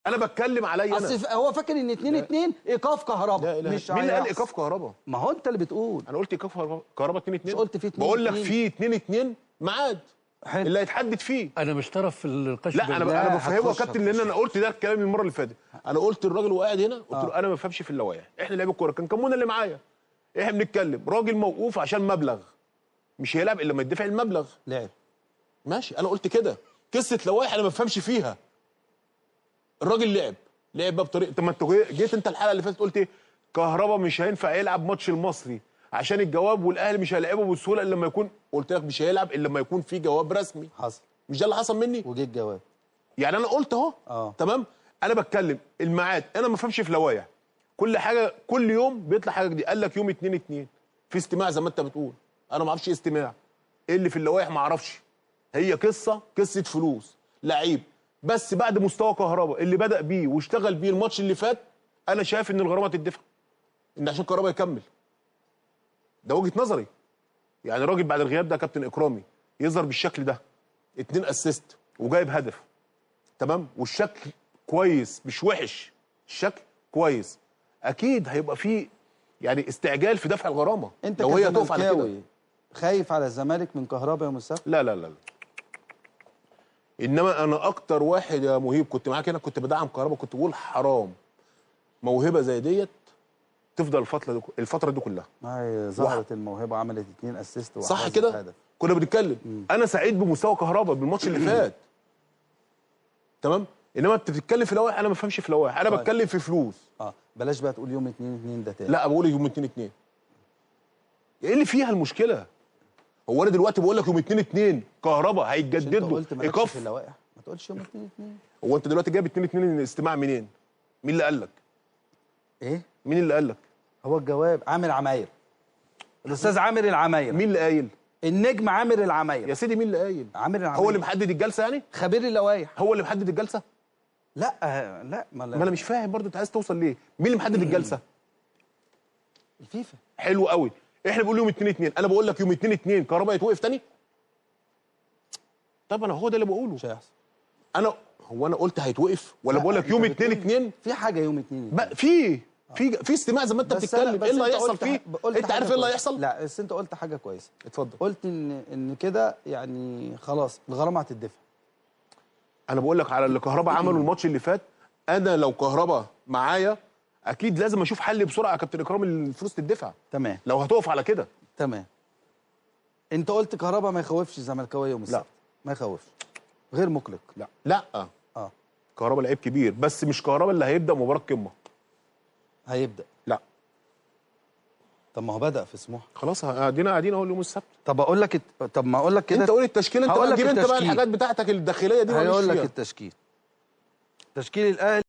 انا بتكلم عليا انا. اصل هو فاكر ان 2-2 ايقاف كهرباء. مش مين اللي قال ايقاف كهرباء؟ ما هو انت اللي بتقول. انا قلت ايقاف كهرباء 2-2؟ مش قلت في 2-2؟ بقول لك في 2-2 ميعاد اللي هيتحدد فيه. انا مش طرف في القشف. لا انا بفهمه يا كابتن، لان انا قلت ده الكلام المرة اللي فاتت. انا قلت الراجل وقاعد هنا قلت له انا ما بفهمش في اللوائح، احنا لعيب الكورة كان كمونه اللي معايا، احنا بنتكلم راجل موقوف عشان مبلغ مش هيلعب الا لما يدفع المبلغ. لعب ماشي، انا قلت كده. قصة لوائح انا ما بفهمش فيها. الراجل لعب بقى بطريقة. طب ما انت جيت انت الحلقة اللي فاتت قلت ايه؟ كهربا مش هينفع يلعب ماتش المصري عشان الجواب، والاهلي مش هيلعبه بسهولة الا لما يكون، قلت لك مش هيلعب الا لما يكون في جواب رسمي. حصل. مش ده اللي حصل مني؟ وجه الجواب. يعني انا قلت اهو. تمام. انا بتكلم الميعاد، انا ما بفهمش في لوائح. كل حاجة كل يوم بيطلع حاجة جديدة. قال لك يوم 2-2 في استماع زي ما انت بتقول، انا ما اعرفش ايه استماع، ايه اللي في اللوائح ما اعرفش. هي قصة فلوس لعيب، بس بعد مستوى كهربا اللي بدأ بيه واشتغل بيه الماتش اللي فات، انا شايف ان الغرامة تدفع، ان عشان كهربا يكمل. ده وجهه نظري. يعني راجل بعد الغياب ده كابتن اكرامي يظهر بالشكل ده، 2 assist وجايب هدف، تمام، والشكل كويس مش وحش، الشكل كويس، اكيد هيبقى فيه يعني استعجال في دفع الغرامة. انت لو هي تقف على كده. خايف على الزمالك من كهربا يا مصطفى؟ لا لا لا لا. انما انا اكتر واحد يا مهيب كنت معاك هنا كنت بدعم كهربا، كنت بقول حرام موهبة زي ديت تفضل الفترة دي كلها. ما هي ظهرت الموهبة، عملت 2 assist صح كده؟ كنا بنتكلم. انا سعيد بمستوى كهربا بالماتش اللي فات، تمام. انما انت بتتكلم في لوائح، انا ما بفهمش في لوائح، انا طيب. بتكلم في فلوس. بلاش بقى تقول يوم 2-2 ده تاني. لا بقول يوم 2-2. ايه اللي فيها المشكلة؟ هو انا دلوقتي بقول لك يوم 2-2 كهربا هيتجدد له ايقاف في اللوائح، ما تقولش يوم 2-2. هو انت دلوقتي جايب 2-2 الاستماع منين؟ مين اللي قال لك؟ ايه؟ مين اللي قال لك؟ هو الجواب عامر عماير، الاستاذ عامر العماير. مين اللي قايل؟ النجم عامر العماير يا سيدي. مين اللي قايل؟ عامر العماير هو اللي محدد الجلسة يعني؟ خبير اللوائح هو اللي محدد الجلسة؟ لا لا ما انا مش فاهم برضو انت عايز توصل ليه؟ مين اللي محدد الجلسة؟ الفيفا. حلو قوي. احنا بنقول يوم 2-2، انا بقول لك يوم 2-2 كهربا يتوقف تاني؟ طب انا هو ده اللي بقوله. مش هيحصل. انا هو انا قلت هيتوقف ولا بقول لك يوم 2-2؟ في حاجة يوم 2-2 في في استماع زي ما انت بتتكلم. ايه اللي هيحصل فيه؟ انت عارف ايه اللي هيحصل؟ لا بس انت قلت حاجة كويسة. اتفضل. قلت ان كده يعني خلاص الغرامة هتدفع. انا بقول لك على اللي كهربا عمله الماتش اللي فات، انا لو كهربا معايا اكيد لازم اشوف حل بسرعة يا كابتن اكرام، الفلوس تدفع. تمام. لو هتقف على كده. تمام. انت قلت كهربا ما يخوفش الزملكاويه يوم السبت. لا ما يخوفش، غير مقلق. لا لا. كهربا لعيب كبير، بس مش كهربا اللي هيبدا مباراة قمة. هيبدا؟ لا. طب ما هو بدا في سموحه. خلاص ادينا قاعدين اهو اليوم السبت. طب اقول لك طب ما اقول لك كده، انت قول التشكيل، انت جيب انت بقى الحاجات بتاعتك الداخلية دي. هقول لك التشكيل. تشكيل الاهلي